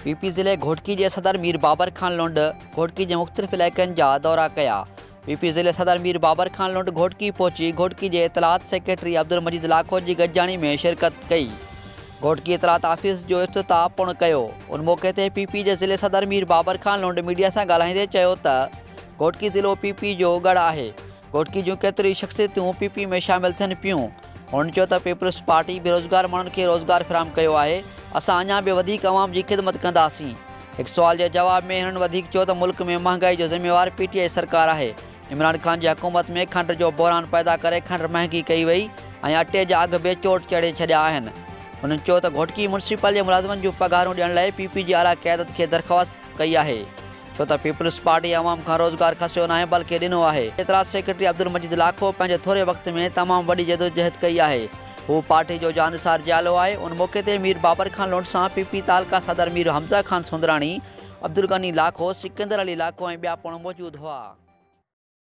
P P ضلعي گهوٽڪي جي صدر مير بابر خان لنڊ گهوٽڪي جي مختلف علائقن جا دورا ڪيا. پي پي ضلعي صدر مير بابر خان لنڊ گهوٽڪي پهچي گهوٽڪي جي اطلاعات سيڪريٽري عبدالمجيد لاکو جي گڏجاڻي ۾ شرڪت ڪئي. گهوٽڪي اطلاعات آفيس جو افتتاح پڻ ڪيو. ان موقعي تي پي پي جي ضلعي صدر مير بابر خان لنڊ ميڊيا سان ڳالهائيندي چيو ته گهوٽڪي ضلعو پي پي جو ڳڙهه آهي. گهوٽڪي جون ڪيتريون ئي شخصيتون پي پي ۾ شامل ٿين پيون. هن چيو ته پيپلز پارٽي بيروزگار ماڻهن کي روزگار فراهم ڪيو آهي، اسان اڃا به وڌيڪ عوام جي خدمت ڪنداسين. هڪ سوال جي جواب ۾ هنن وڌيڪ چيو ته ملڪ ۾ مهانگائي جو ذميوار پي ٽي آء سرڪار آهي، عمران خان جي حڪومت ۾ کنڊ جو بحران پيدا ڪري کنڊ مهانگي ڪئي وئي ۽ اٽي جا اگهه به چوٽ چڙهي ڇڏيا آهن. هنن چيو ته گهوٽڪي ميونسپل جي ملازمن جون پگهارون ڏيڻ لاء پي پي جي اعليٰ قيادت کي درخواست ڪئي آهي. ڇو ته پيپلز پارٽي عوام کان روزگار کسيو ناهي بلڪه ڏنو آهي. اطلاعات سيڪريٽري عبدالمجيد لاکو پنهنجي ٿوري وقت ۾ تمام وڏي جدوجهد ڪئي آهي. هو پارٽي جو جانثار جيالو آهي. ان موقعي تي مير بابر خان لنڊ سان پي پي تعلقه صدر مير حمزه خان سندراڻي، عبدالغني لاکو، سڪندر علي لاکو ۽ ٻيا پڻ موجود هئا.